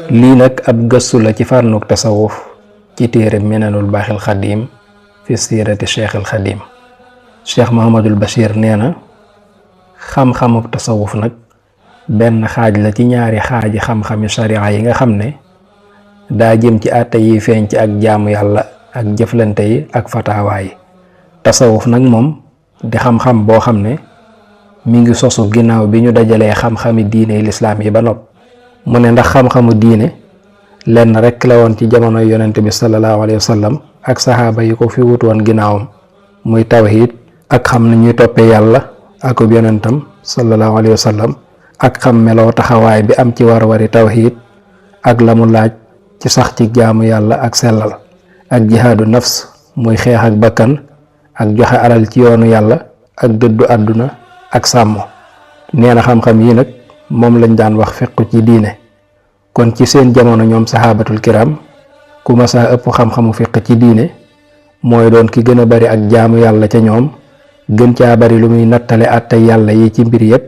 lii nag ab gëstu la ci fànnuk tasawuf ci téere Minanul Baaxil Xadim fi siirati Cheikhil Xadim. Cheikh Mouhamadul Bachir nee na xam-xamuk tasawuf nag benn xaaj la ci ñaari xaaji xam-xami sharia yi nga xam ne daa jëm ci àtte yi feeñ ci ak jaamu yàlla ak jëflante yi ak fatawaa yi. tasawuf nag moom di xam-xam boo xam ne mi ngi sosu ginnaaw bi ñu dajalee xam-xami diine lislaam yi ba nopp. mu ne ndax xam-xamu diine lenn rekk la woon ci jamono yonent bi sallallahu alayhi wa sallam ak saxaaba yi ko fi wut woon ginnaawam muy tawhid ak xam ne ñuy toppee yàlla akub yonentam sallallahu alayhi wa sallam ak xam meloo taxawaay bi am ci war-wari tawhid ak la mu laaj ci sax ci jaamu yàlla ak sellal ak jihaadu nafs muy xeex ak bakkan ak joxe alal ci yoonu yàlla ak dëddu àdduna ak sàmm. nee na xam-xam yi nag moom lañ daan wax fiqu ci diine. kon ci seen jamono ñoom saxaabatul kiram ku masaa ëpp xam-xamu fiq ci diine mooy doon ki gën a bari ak jaamu yàlla ca ñoom, gën caa bari lu muy nattale àtte yàlla yi ci mbir yépp,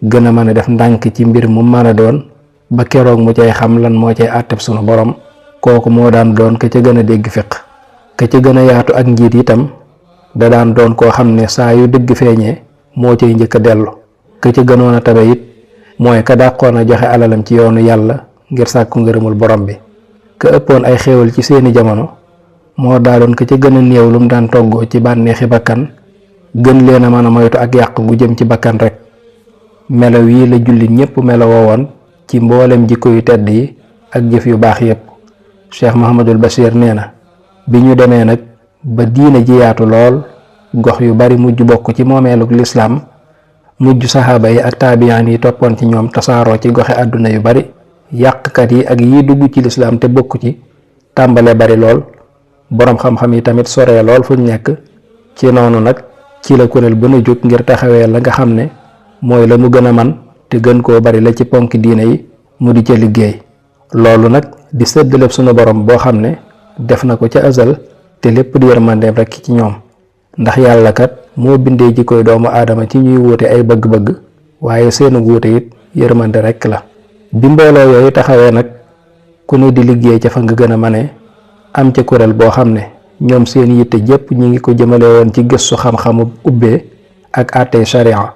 gën a mën a def ndànk ci mbir mu mën a doon ba keroog mu cay xam lan moo cay àtteb sunu borom. kooku moo daan doon ka ca gën a dégg fiq. ka ca gën a yaatu ak njiit itam da daan doon koo xam ne saa yu dëgg feeñee moo cay njëkk a dellu. ka ca gënoon a tabe it mooy ka dàqoon a joxe alalam ci yoonu yàlla ngir sàkku ngërëmul borom bi. ka ëppoon ay xéewal ci seeni jamono moo daaloon ka ca gën a néew lu mu daan toggoo ci bànneexi bakkan, gën leen a mën a moytu ak yàq gu jëm ci bakkan rek. melo wii la jullit ñépp melo woowoon ci mboolem jikko yu tedd yi ak jëf yu baax yépp. Cheikh Mouhamadul Bachir nee na bi ñu demee nag ba diine ji yaatu lool, gox yu bari mujj bokk ci moomeeluk lislaam, mujj saxaaba yi ak taabiyaan yi toppoon ci ñoom tasaaroo ci goxe àdduna yu bari, yàqkat yi ak yi dugg ci lislaam te bokk ci tàmbale bari lool, boroom xam-xam yi tamit soree lool fuñ nekk. ci noonu nag ci la kuréel bu nu jóg ngir taxawee la nga xam ne mooy la mu gën a man te gën koo bari la ci ponk diine yi mu di ca liggéey. loolu nag di séddaleb sunu borom boo xam ne def na ko ca azal te lépp di yërmandeem rekk ci ñoom, ndax yàlla kat moo bindee jikkoy doomu aadama ci ñuy wuute ay bëgg-bëgg, waaye seenu wuute it yërmande rekk la. bi mbooloo yooyu taxawee nag ku ne di liggéey ca fa nga gën a mane, am ca kuréel boo xam ne ñoom seen yitte jépp ñi ngi ko jëmale woon ci gëstu xam-xamu ubbee ak àttey sharia.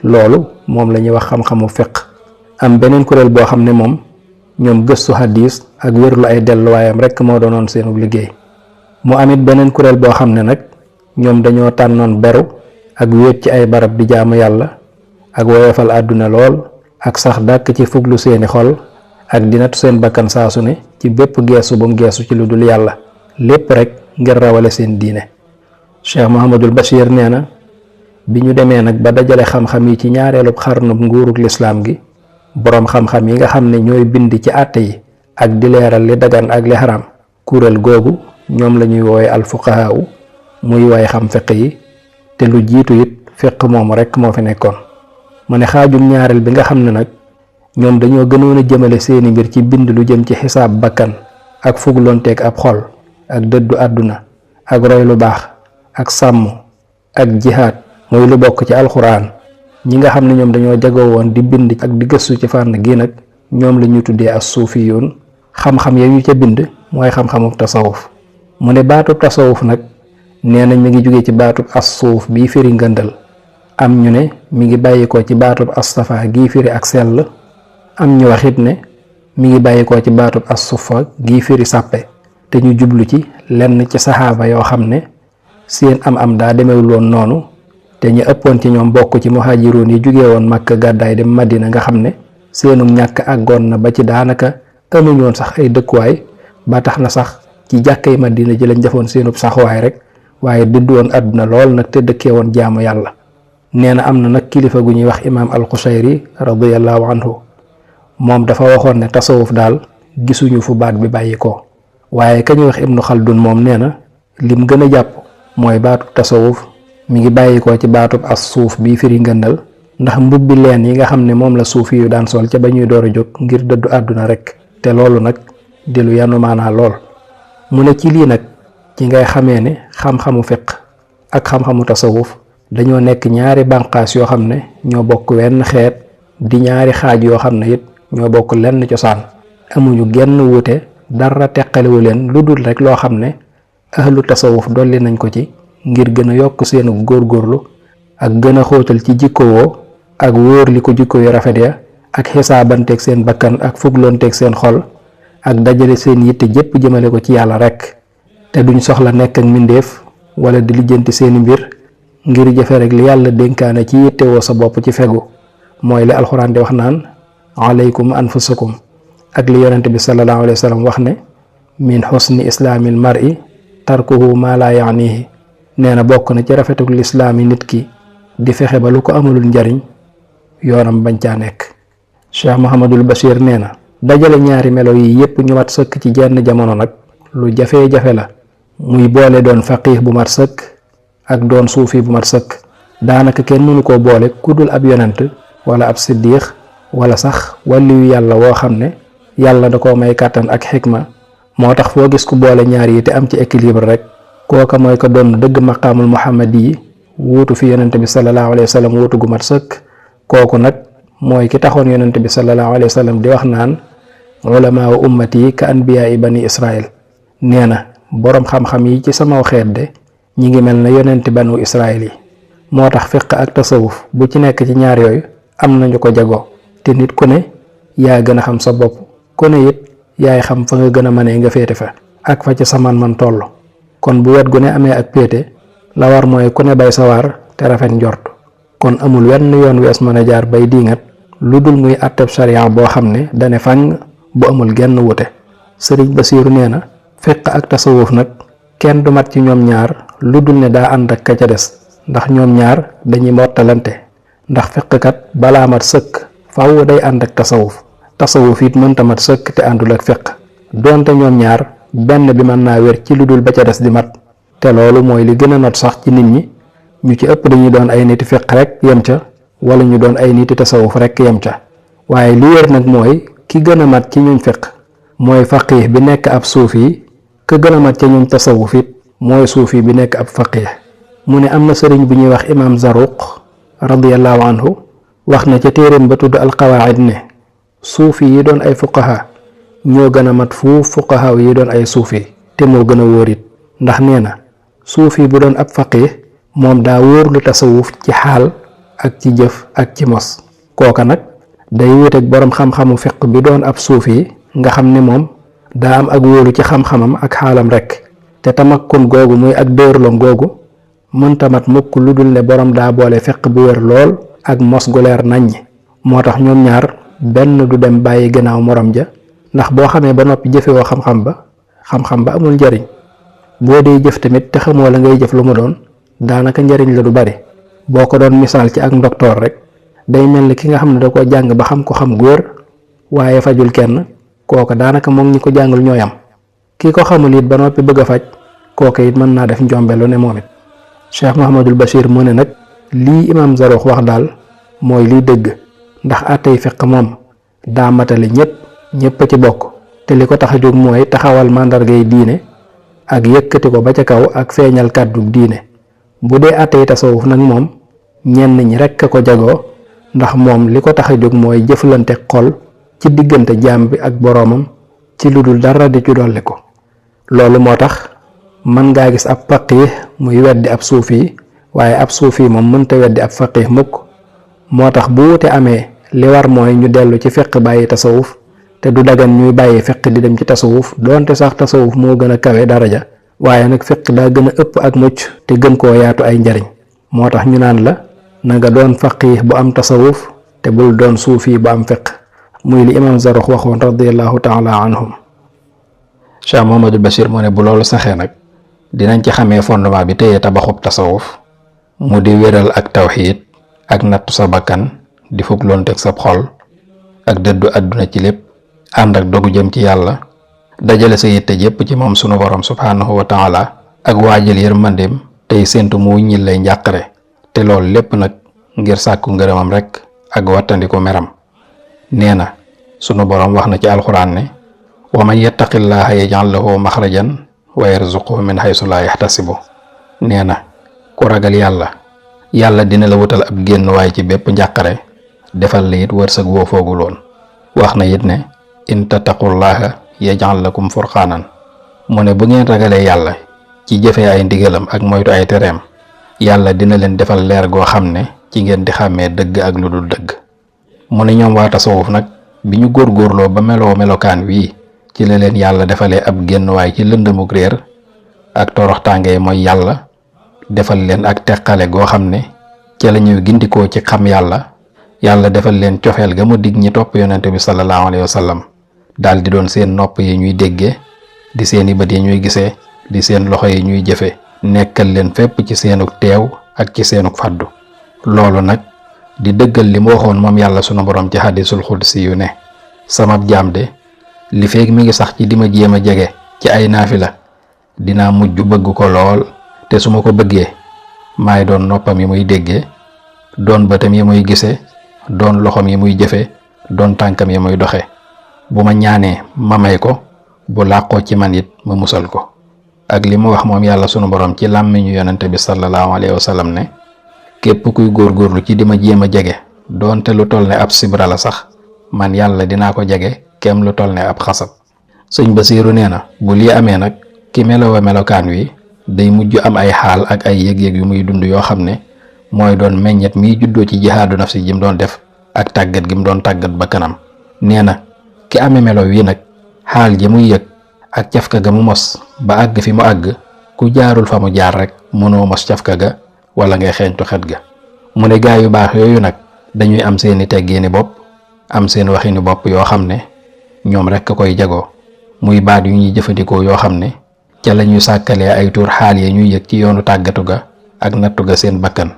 loolu moom la ñuy wax xam-xamu fiq. am beneen kuréel boo xam ne moom ñoom gëstu hadis ak wérlu ay delluwaayam rekk moo doonoon seenu liggéey. mu amit beneen kuréel boo xam ne nag ñoom dañoo tànnoon beru ak wéet ci ay barab di jaamu yàlla ak woyofal àdduna lool ak sax dàkk ci fuglu seeni xol ak di nattu seen bakkan saasu ne ci bépp geesu bu mu geesu ci lu dul yàlla, lépp rek ngir rawale seen diine. Cheikh Mouhamadul Bachir nee na bi ñu demee nag ba dajale xam-xam yi ci ñaareelub xarnub nguurug lislaam gi, boroom xam-xam yi nga xam ne ñooy bind ci àtte yi ak di leeral li dagan ak li xaraam, kuréel googu ñoom la ñuy woowe alfuqahaaw, muy way xam fiq yi, te lu jiitu it fiq moomu rekk moo fi nekkoon. mu ne xaajum ñaareel bi nga xam ne nag ñoom dañoo gënoon a jëmale seeni mbir ci bind lu jëm ci xisaab bakkan ak fuglonteeg ab xol ak dëddu àdduna ak roy lu baax ak sàmm ak jihaad muy lu bokk ci alxuraan. ñi nga xam ne ñoom dañoo jagoo woon di bind ak di gëstu ci fànn gi nag ñoom la ñuy tuddee as suufiyuun. xam-xam ya ñu ca bind mooy xam-xamu tasawuf. mu ne baatub tasawuf nag nee nañ mi ngi jóge ci baatub as suuf bii firi ngëndal, am ñu ne mi ngi bàyyikoo ci baatub as safa gii firi ak sell, am ñu waxit ne mi ngi bàyyikoo ci baatub as sufa gii firi sàppe, te ñu jublu ci lenn ci saxaaba yoo xam ne seen am daa demewul woon noonu, te ñu ëppoon ci ñoom bokk ci muhaajiroon yi jóge woon Makka gàddaay dem Madina, nga xam ne seenum ñàkk àggoon na ba ci daanaka amuñ woon sax ay dëkkuwaay, ba tax na sax ci jàkkay Madina ji lañ defoon seenub saxuwaay rek, waaye dëddu woon àdduna lool nag te dëkkee woon jaamu yàlla. nee na am na nag kilifa gu ñuy wax imaam al-Qushayri radiyallahu anhu, moom dafa waxoon ne tasawuf daal gisuñu fu baat bi bàyyi ko, waaye ka ñuy wax Ibnu Xaldun moom nee na lim gën a jàpp mooy baatub tasawuf mi ngi bàyyi ko ci baatub as suuf bii firi ngëndal, ndax mbubbi leen yi nga xam ne moom la suufi yu daan sol ca ba ñuy door a jóg ngir dëddu àdduna rek te loolu nag di lu yanu maanaa lool. mu ne ci lii nag ci ngay xamee ne xam-xamu fiq ak xam-xamu tasawuf dañoo nekk ñaari bànqaas yoo xam ne ñoo bokk wenn xeet di ñaari xaaj yoo xam ne it ñoo bokk lenn cosaan amuñu genn wuute dara teqalewu leen lu dul rek loo xam ne ahlu tasawuf dolli nañ ko ci ngir gën a yokk seenu góorgóorlu ak gën a xóotal ci jikkowoo ak wóor li ko jikko yu rafet ya ak xisaabanteeg seen bakkan ak fugloonteeg seen xol ak dajale seen yitte jépp jëmale ko ci yàlla rek te duñ soxla nekk ak mbindeef wala di lijjanti seeni mbir ngir jëfe rek li yàlla dénkaane ci yittewoo sa bopp ci fegu mooy li alxuraan di wax naan alaykum anfusakum ak li yonente bi sallallahu alayhi wa sallam wax ne min xusni islaamil mar'i tarkuhu ma la yaanihi nee na bokk na ci rafetuk lislaam yi nit ki di fexe ba lu ko amalul njariñ yoonam bañ caa nekk. Cheikh Mouhamadul Bachir nee na dajale ñaari melo yi yépp ñu mat sëkk ci jenn jamono nag lu jafe-jafe la muy boole doon faqiih bu mat sëkk ak doon suufi bu mat sëkk daanaka kenn mënu koo boole ku dul ab yonent wala ab siddiix wala sax waliyu yàlla woo xam ne yàlla da koo may kàttan ak xikma moo tax foo gis ku boole ñaar yi te am ci équilibre rek kooka mooy ko doon dëgg maqaamul muhammad yi wuutu fi yonent bi sallallahu alayhi wa sallam wuutu gu mat sëkk kooku nag mooy ki taxoon yonent bi sallallahu alayhi wa sallam di wax naan ulamaa wa ummati ka anbiyaa bani israil nee na boroom xam-xam yi ci sama xeet de ñi ngi mel na yonenti banu israil yi moo tax fiq ak tasawuf bu ci nekk ci ñaar yooyu am nañu ko jagoo te nit ku ne yaa gën a xam sa bopp ku ne it yaay xam fa nga gën a mënee nga féete fa ak fa ci sa man toll kon bu wet gu ne amee ak péete la war mooy ku ne bay sa waar te rafet njort kon amul wenn yoon wees mën a jaar bay diingat lu dul muy àtteb sariya boo xam ne dane fàng bu amul genn wute. sëriñ Basiiru nee na fiq ak tasawuf nag kenn du mat ci ñoom ñaar lu dul ne daa ànd ak ka ca des ndax ñoom ñaar dañuy mottalante ndax fiqkat balaa mat sëkk faaw day ànd ak tasawuf it mënta mat sëkk te àndul ak fiq doonte ñoom ñaar benn bi mën naa wér ci lu dul ba ca des di mat te loolu mooy li gën a not sax ci nit ñi ñu ci ëpp dañuy doon ay niti fiq rek yem ca wala ñu doon ay niti tasawuf rek yem ca waaye li wér nag mooy ki gën a mat ci ñuñ fiq mooy faqiih bi nekk ab suufi ka gën a mat ca ñuñ tasawuf it mooy suufi bi nekk ab faqiih mu ne am na sëriñ bu ñuy wax imaam Zaruq radiyallahu anhu wax na ca téeréem ba tudd alqawaid ne suufi yi doon ay fuqaha ñoo gën a mat fuuf fuqaha yi doon ay suufi te moo gën a wóor it ndax nee na suufi bu doon ab faqiih moom daa wóor lu tasawuf ci xaal ak ci jëf ak ci mos kooka nag day wuteeg boroom xam-xamu fiq bi doon ab suufi nga xam ne moom daa am ak wóolu ci xam-xamam ak xaalam rek te tamakkun googu muy ak dóorloom googu mënta mat mukk lu dul ne boroom daa boole fiq bu wér lool ak mos gu leer naññ moo tax ñoom ñaar benn du dem bàyyi gannaaw morom ja ndax boo xamee ba noppi jëfewoo xam-xam ba amul njariñ boo dee jëf tamit te xamoo la ngay jëf lu mu doon daanaka njariñ la du bari boo ko doon misaal ci ak ndoktoor rek day mel ni ki nga xam ne da ko jàng ba xam ko xam góor waaye fajul kenn kooka daanaka moom ñi ko jàngul ñooy am ki ko xamul it ba noppi bëgg a faj kooka it mën naa def njombe lu ne moom it. Cheikh Mouhamadul Bachir mu ne nag lii imaam Zaruq wax daal mooy liy dëgg ndax àttey fiq moom daa matale ñépp a ci bokk te li ko tax a jóg mooy taxawal màndargay diine ak yëkkati ko ba ca kaw ak feeñal kàddu diine bu dee àttey tasawuf nag moom ñenn ñi rekk a ko jagoo ndax moom li ko tax a jóg mooy jëflante xol ci diggante jaam bi ak boroomam ci lu dul dara di ci dolli ko loolu moo tax mën ngaa gis ab faqiih muy weddi ab suufi waaye ab suufi moom mënta weddi ab faqiih mukk moo tax bu wute amee li war mooy ñu dellu ci fiq bàyyi tasawuf te du dagan ñuy bàyyi fiq di dem ci tasawuf doonte sax tasawuf moo gën a kawe daraja waaye nag fiq daa gën a ëpp ak mucc te gën koo yaatu ay njariñ moo tax ñu naan la na nga doon faqiih bu am tasawuf te bul doon suufi bu am fiq muy li imaam Zaruq waxoon radiyallahu taala anhum. Cheikh Mouhamadul Bachir mu ne bu loolu saxee nag dinañ ci xamee fondement bi téye tabaxub tasawuf mu di wéral ak tawxiid ak nattu sa bakkan di fugloon teg sa xol ak dëddu àdduna ci lépp ànd ak dogu jëm ci yàlla dajale sa yitte jépp ci moom sunu borom subhaanahu wa taala ak waajal yërmandeem tey séentu mu wuññil lay njàqare te loolu lépp nag ngir sàkku ngërëmam rek ak wattandiku meram. nee na sunu boroom wax na ci alxuraan ne wa man yattaqillaha yaj'al lahu maxrajan wa yarzuquhu min haysu laa yaxtasibu. nee na ku ragal yàlla dina la wutal ab génn waay ci bépp njàqare, defal la it wërsëg woo fooguloon. wax na it ne in tattaqullaha yaj'al lakum furqaanan. mu ne bu ngeen ragalee yàlla ci jëfee ay ndigalam ak moytu ay tereem, yàlla dina leen defal leer goo xam ne ci ngeen di xàmmee dëgg ak lu dul dëgg. mu ne ñoom waa tasawuf nag bi ñu góorgóorloo ba melokaan wii ci la leen yàlla defalee ab génn waay ci lëndëmuk réer ak toroxtaange mooy yàlla, defal leen ak teqale goo xam ne ca la ñuy gindikoo ci xam yàlla defal leen cofeel ga mu dig ñi topp yonente bi sallallahu alayhi wa sallam, daal di doon seen nopp yi ñuy déggee, di seeni bët yi ñuy gisee, di seen loxo yi ñuy jëfe, nekkal leen fépp ci seenuk teew ak ci seenuk faddu. loolu nag di dëggal li mu waxoon moom yàlla sunu borom ci hadisul xudsi yu ne samab jaam de li feeg mi ngi sax ci di ma jéem a jege ci ay naafila dinaa mujj bëgg ko lool, te su ma ko bëggee maay doon noppam yi muy déggee, doon bëtam yi muy gisee, doon loxom yi muy jëfe, doon tànkam yi muy doxe. bu ma ñaanee ma may ko, bu làqoo ci man it ma musal ko. ak li mu wax moom yàlla sunu borom ci làmmiñu yonente bi sallallahu alayhi wa sallam ne képp kuy góorgóorlu ci di ma jéem a jege doonte lu toll ne ab sibra la sax, man yàlla dinaa ko jege kem lu toll ne ab xasab. sëñ Basiiru nee na bu lii amee nag ki melowa melokaan wi day mujj am ay xaal ak ay yëg-yëg yu muy dund yoo xam ne mooy doon meññet miy juddoo ci jihaadu nafsi ji mu doon def ak tàggat gi mu doon tàggat ba kanam. nee na ki amee melo wi nag xaal ji muy yëg ak cafka ga mu mos ba àgg fi mu àgg, ku jaarul fa mu jaar rek mënoo mos cafka ga wala ngay xeeñtu xet ga. mu ne gaa yu baax yooyu nag dañuy am seeni teggiini bopp, am seen waxini bopp yoo xam ne ñoom rek a koy jagoo, muy baat yu ñuy jëfandikoo yoo xam ne ca la ñuy sàkkalee ay tur xaal ya ñuy yëg ci yoonu tàggatu ga ak nattu ga seen bakkan,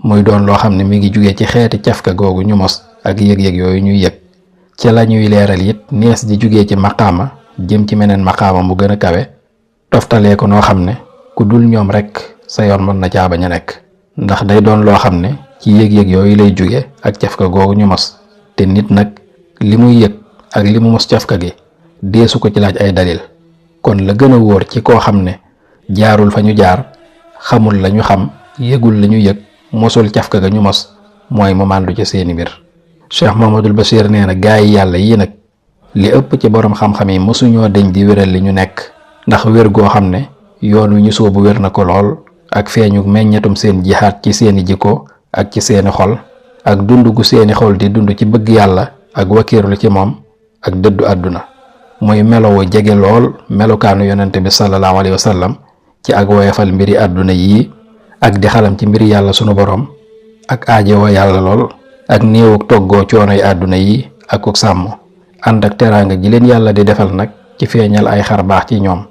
muy doon loo xam ne mi ngi jugee ci xeeti cafka googu ñu mos ak yëg-yëg yooyu ñuy yëg. ca la ñuy leeral it nees di jugee ci maqaama jëm ci meneen maqaama mu gën a kawe, toftalee ko noo xam ne ku dul ñoom rek sa yoon mën na caa bañ a nekk, ndax day doon loo xam ne ci yëg-yëg yooyu lay jóge ak cafka googu ñu mos. te nit nag li muy yëg ak li mu mos cafka gi deesu ko ci laaj ay dalil. kon la gën a wóor ci koo xam ne jaarul fa ñu jaar, xamul la ñu xam, yëgul la ñu yëg, mosul cafka ga ñu mos, mooy mu màndu ci seeni mbir. Cheikh Mahamadul Bachir nee na gaa yi yàlla yii nag li ëpp ci borom xam-xam yi mosuñoo deñ di wéral li ñu nekk, ndax wér goo xam ne yoon wi ñu soobu wér na ko lool, ak feeñu meññetum seen jihaat ci seeni jikko ak ci seeni xol, ak dund gu seeni xol di dund ci bëgg yàlla ak wakiirlu ci moom ak dëddu àdduna. muy melowo jege lool melokaanu yonente bi sallallahu alayhi wa sallam ci ak woyafal mbiri àdduna yii ak di xalam ci mbiri yàlla sunu borom ak aajowoo yàlla lool ak néewuk toggoo coonoy àdduna yi ak ku sàmm, ànd ak teraanga ji leen yàlla di defal nag ci feeñal ay xar baax ci ñoom,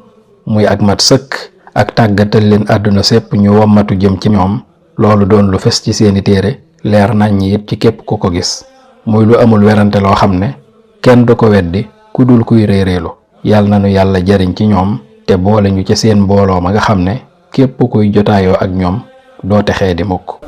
muy ak mat sëkk ak tàggatal leen àdduna sépp ñu wommatu jëm ci ñoom. loolu doon lu fes ci seeni téere, leer nañ ñi it ci képp ku ko gis, muy lu amul werante loo xam ne kenn du ko weddi ku dul kuy réeréelu. yàlla na nu yàlla jariñ ci ñoom te boole ñu ci seen mbooloo ma nga xam ne képp kuy jotaayoo ak ñoom doo texee di mukk.